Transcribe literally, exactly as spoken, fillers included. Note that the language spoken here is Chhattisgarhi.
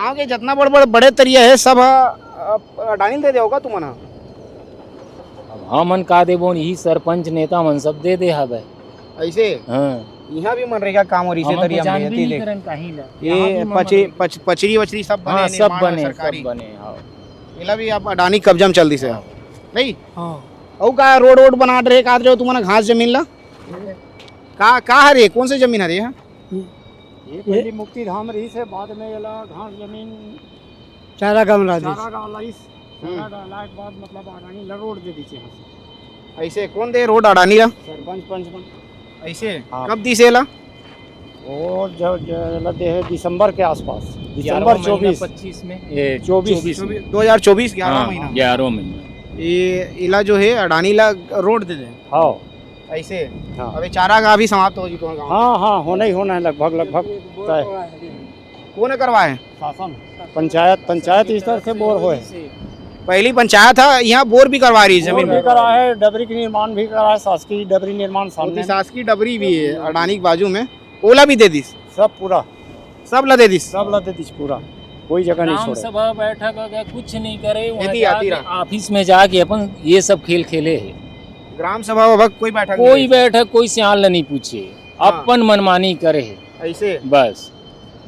गाँव के जतना बड़ बड़ बड़े तरिया हे, सब ह, अ, अडानी ल दे देव का तुमन ह? अब हमन का देबो, यही सरपंच नेता मन सब दे दे हवे। ऐसे? हाँ। इहाँ भी मनरेगा काम और इसे हमन तो तरिया में जानबे एती नहीं देख। करन कहीं ला। ये यहाँ भी मन पचरी, मनरेगा। पच-, पचरी वचरी सब बने हाँ, हे, सब निर्माण बने, सरकारी। सब बने, हाँ। एला भी अब अडानी कब्जा में चल दिस हे। हाँ। नहीं? हाँ। अउ का रोड वोड बनात रहे, का रहे हो तुमन घास जमीन ला? का, का हरे? कौन से जमीन हरे ये? ये पहली मुक्ति धाम रही से, बाद में एला घास जमीन चारा गाँव ला दिस। चारा गाँव लाइस। हम्म। चारा गाँव लाए के बाद मतलब अडानी ला रोड दे दीचे यहाँ से। ऐसे कौन दे रोड अडानी ला? सरपंच पंच मन। ऐसे? हाँ। कब दिस एला? वो जो, जो एला दे है दिसंबर के आसपास, दिसंबर ग्यारहवाँ महीना चौबीस। पच्चीस में, ए, चौबीस। चौबीस में। दो हज़ार चौबीस, ग्यारह हाँ, महीना। ग्यारह महीना। ये इला जो है अडानी ला रोड दे दे। हाँ। ऐसे? हाँ। अबे चारा गाँव भी समाप्त हो जी तुम्हारे गाँव। हाँ, हाँ, होना ही होना है लगभग, लगभग तय। कौन करवाए? शासन, पंचायत, पंचायत स्तर से बोर होए। पहली पंचायत है, यहाँ बोर भी करवा रही है बोर जमीन भी में। करा है, डबरी के निर्माण भी करा है, शासकीय डबरी निर्माण वो सामने तो है। शासकीय डबरी भी है अडानी के बाजू में, ओला भी दे दिस। सब पूरा। सब ला दे दिस। सब ला दे दिस पूरा, कोई जगह नहीं ग्राम छोड़े। सभा बैठक अगर कुछ नहीं करे, वहाँ एती आती जाके रहा। ऑफिस में जाके अपन ये सब खेल खेले है। ग्राम सभा वभा कोई बैठक नहीं कोई है। बैठक, कोई सियान ला नहीं पूछे, हाँ। अपन मनमानी करे है। ऐसे? बस।